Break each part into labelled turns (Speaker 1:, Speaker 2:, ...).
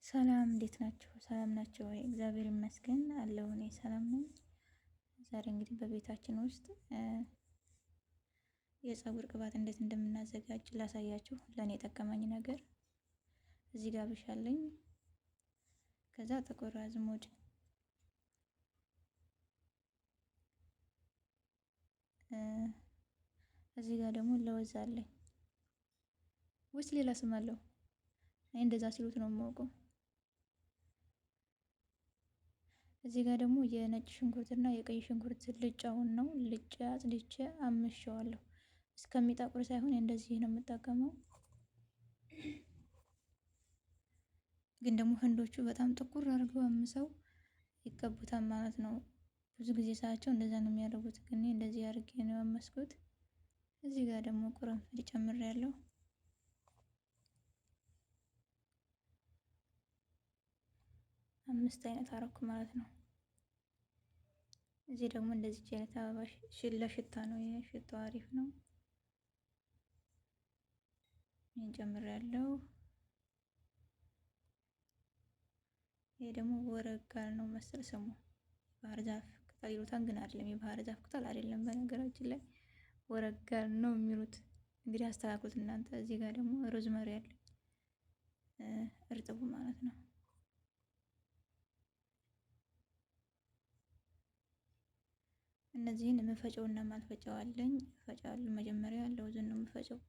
Speaker 1: ሰላም እንዴት ናችሁ? ሰላም ናችሁ ወይ? እግዚአብሔር ይመስገን አለሁ እኔ ሰላም ነኝ። ዛሬ እንግዲህ በቤታችን ውስጥ የፀጉር ቅባት እንዴት እንደምናዘጋጅ ላሳያችሁ። ለእኔ የጠቀመኝ ነገር እዚህ ጋር አብሽ አለኝ። ከዛ ጥቁር አዝሙድ፣ እዚህ ጋር ደግሞ ለውዝ አለኝ። ወይስ ሌላ ስም አለው? እኔ እንደዛ ሲሉት ነው የማውቀው። እዚህ ጋር ደግሞ የነጭ ሽንኩርትና የቀይ ሽንኩርት ልጫውን ነው። ልጫ አጽድቼ አምሼዋለሁ። እስከሚጠቁር ሳይሆን እንደዚህ ነው የምጠቀመው። ግን ደግሞ ህንዶቹ በጣም ጥቁር አድርገው አምሰው ይቀቡታል ማለት ነው። ብዙ ጊዜ ሳያቸው እንደዛ ነው የሚያደርጉት። ግን እንደዚህ አድርጌ ነው ያመስኩት። እዚህ ጋር ደግሞ ቅርንፉድ ጨምሬያለሁ። አምስት አይነት አረኩ ማለት ነው። እዚህ ደግሞ እንደዚህ አይነት አበባ ለሽታ ነው። ይሄ ሽታው አሪፍ ነው። ይሄን ጨምሬያለሁ። ይሄ ደግሞ ወረጋል ነው መሰል ስሙ። ባህር ዛፍ ቅጠል ይሉታል፣ ግን አይደለም። የባህር ዛፍ ቅጠል አይደለም። በነገራችን ላይ ወረጋል ነው የሚሉት። እንግዲህ አስተካክሉት እናንተ። እዚህ ጋር ደግሞ ሮዝመሪ አለ፣ እርጥቡ ማለት ነው። እነዚህን የምፈጨውና ማልፈጨው አለኝ። እፈጫለሁ። መጀመሪያ ለውዝን ነው የምፈጨው።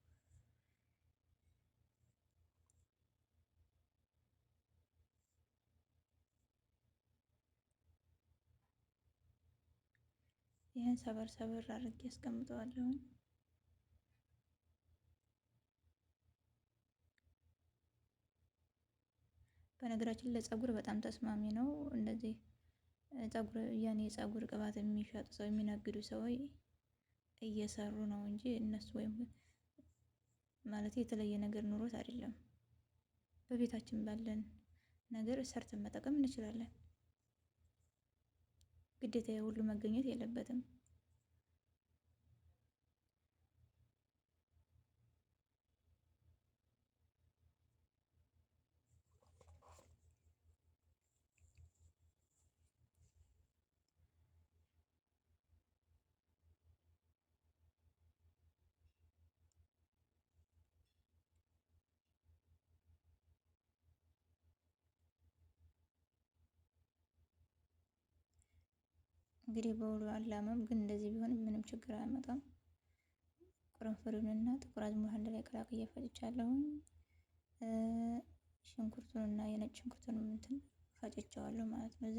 Speaker 1: ይህን ሰበር ሰበር አድርጌ አስቀምጠዋለሁኝ። በነገራችን ለፀጉር በጣም ተስማሚ ነው። እንደዚህ ፀጉር ያኔ የፀጉር ቅባት የሚሸጡ ሰው የሚነግዱ ሰው እየሰሩ ነው እንጂ እነሱ ወይም ማለት የተለየ ነገር ኑሮት አይደለም። በቤታችን ባለን ነገር ሰርተን መጠቀም እንችላለን። ግዴታ የሁሉ መገኘት የለበትም። እንግዲህ በውሉ አላመም፣ ግን እንደዚህ ቢሆን ምንም ችግር አያመጣም። ቅርንፉዱንና ጥቁር አዝሙድ አንድ ላይ ቀላቅዬ ፈጭቻለሁኝ። ሽንኩርቱንና የነጭ ሽንኩርቱን እንትን ፈጭቼዋለሁ ማለት ነው። እዛ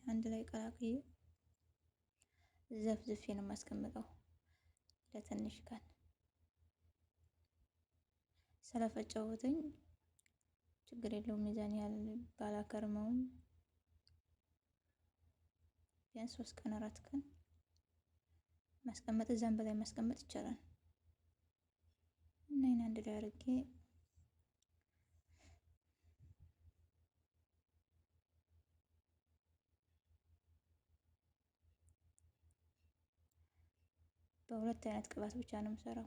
Speaker 1: አንድ ላይ ቀላቅዬ ዘፍዝፌ ነው የማስቀምጠው ለትንሽ ቀን ስለፈጨሁትኝ ችግር የለውም። ሚዛን ያህል ባላከርመውም ቢያንስ 3 ቀን 4 ቀን ማስቀመጥ እዛም በላይ ማስቀመጥ ይቻላል። እና ይህን አንድ ላይ አድርጌ በሁለት አይነት ቅባት ብቻ ነው የምሰራው።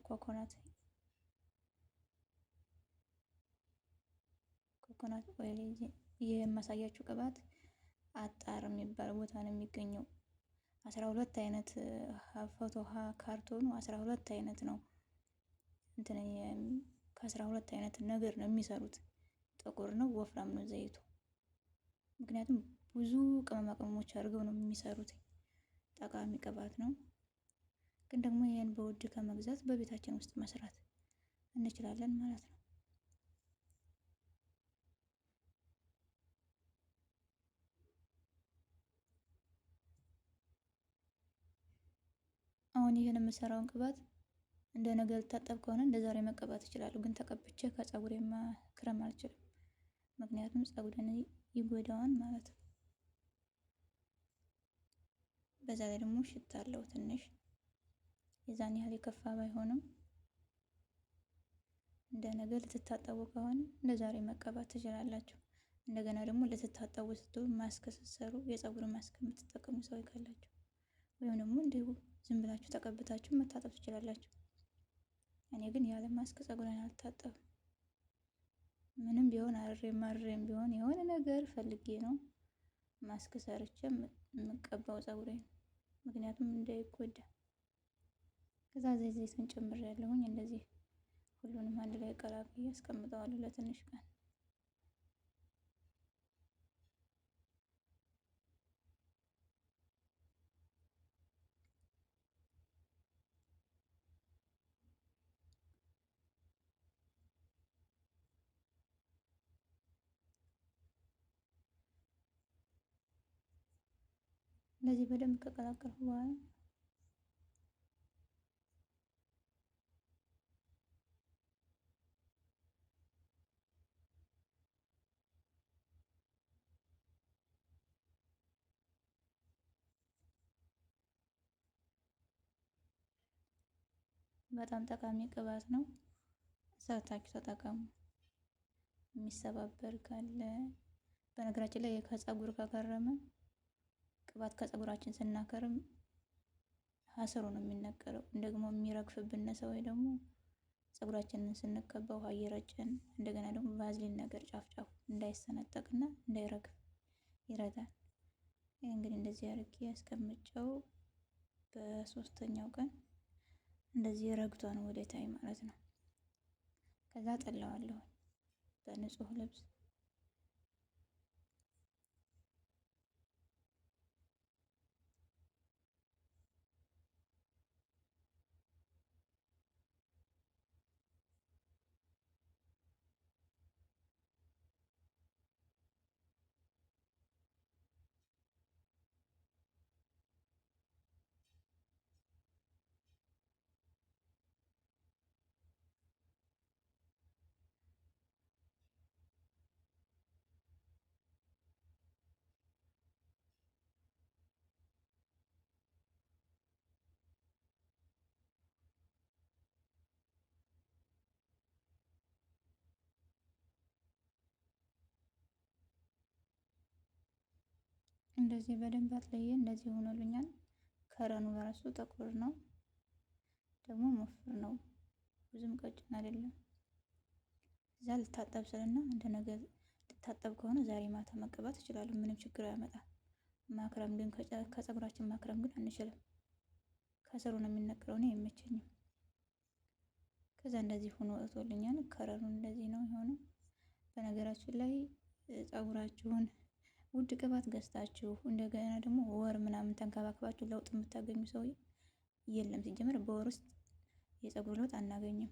Speaker 1: Coconut oil ይህ የማሳያችሁ ቅባት አጣር የሚባል ቦታ ነው የሚገኘው። 12 አይነት ፎቶ ካርቶኑ 12 አይነት ነው። እንትን ከ12 አይነት ነገር ነው የሚሰሩት። ጥቁር ነው፣ ወፍራም ነው ዘይቱ። ምክንያቱም ብዙ ቅመማ ቅመሞች አድርገው ነው የሚሰሩት። ጠቃሚ ቅባት ነው። ግን ደግሞ ይህን በውድ ከመግዛት በቤታችን ውስጥ መስራት እንችላለን ማለት ነው። አሁን ይህን የምሰራውን ቅባት እንደ ነገ ልታጠብ ከሆነ እንደ ዛሬ መቀባት እችላለሁ። ግን ተቀብቼ ከፀጉሬ መክረም አልችልም። ምክንያቱም ፀጉሬን ይጎዳዋል ማለት ነው። በዛ ላይ ደግሞ ሽታ አለው ትንሽ፣ የዛን ያህል የከፋ ባይሆንም እንደ ነገ ልትታጠቡ ከሆነ እንደ ዛሬ መቀባት ትችላላችሁ። እንደገና ደግሞ ልትታጠቡ ስትሉ ማስክ ስትሰሩ የፀጉር ማስክ የምትጠቀሙ ሰው ካላችሁ ወይም ደግሞ እንዲሁ ዝም ብላችሁ ተቀብታችሁ መታጠብ ትችላላችሁ። እኔ ግን ያለ ማስክ ፀጉሬን አልታጠብም። ምንም ቢሆን አርሬም አርሬም ቢሆን የሆነ ነገር ፈልጌ ነው ማስክ ሰርቼ የምቀባው ፀጉሬን፣ ምክንያቱም እንዳይጎዳ። ከዛ ዘይት ዘይቱን ጨምሬ ያለሁኝ እንደዚህ ሁሉንም አንድ ላይ ቀላቅዬ አስቀምጠዋለሁ ለትንሽ ቀን። እንደዚህ በደንብ ከቀላቀልኩ በኋላ በጣም ጠቃሚ ቅባት ነው። ሰርታችሁ ተጠቀሙ። የሚሰባበር ካለ በነገራችን ላይ ከፀጉር ከከረመ ቅባት ከፀጉራችን ስናከርም አስሩ ነው የሚነቀለው። ደግሞ የሚረግፍብን ሰው ወይ ደግሞ ፀጉራችንን ስንቀባ ውሃ እየረጨን እንደገና ደግሞ ቫዝሊን ነገር ጫፍ ጫፉ እንዳይሰነጠቅና እንዳይረግፍ ይረዳል። ይህ እንግዲህ እንደዚህ አድርጌ ያስቀምጨው በሶስተኛው ቀን እንደዚህ ረግቷን ወደ ታይ ማለት ነው። ከዛ ጠለዋለሁ በንጹህ ልብስ። እንደዚህ በደንብ አጥልዬ እንደዚህ ሆኖልኛል። ከረኑ በራሱ ጥቁር ነው፣ ደግሞ ወፍር ነው፣ ብዙም ቀጭን አይደለም። እዛ ልታጠብ ስልና እንደ ነገ ልታጠብ ከሆነ ዛሬ ማታ መቀባት እችላለሁ። ምንም ችግር አያመጣም። ማክረም ግን ከፀጉራችን ማክረም ግን አንችልም። ከስሩ ነው የሚነቀለው። እኔ አይመቸኝም። ከዛ እንደዚህ ሆኖ ወጥቶልኛል። ከረኑ እንደዚህ ነው የሆነው። በነገራችን ላይ ፀጉራችሁን ውድ ቅባት ገዝታችሁ እንደገና ደግሞ ወር ምናምን ተንከባክባችሁ ለውጥ የምታገኙ ሰው የለም። ሲጀምር በወር ውስጥ የፀጉር ለውጥ አናገኝም።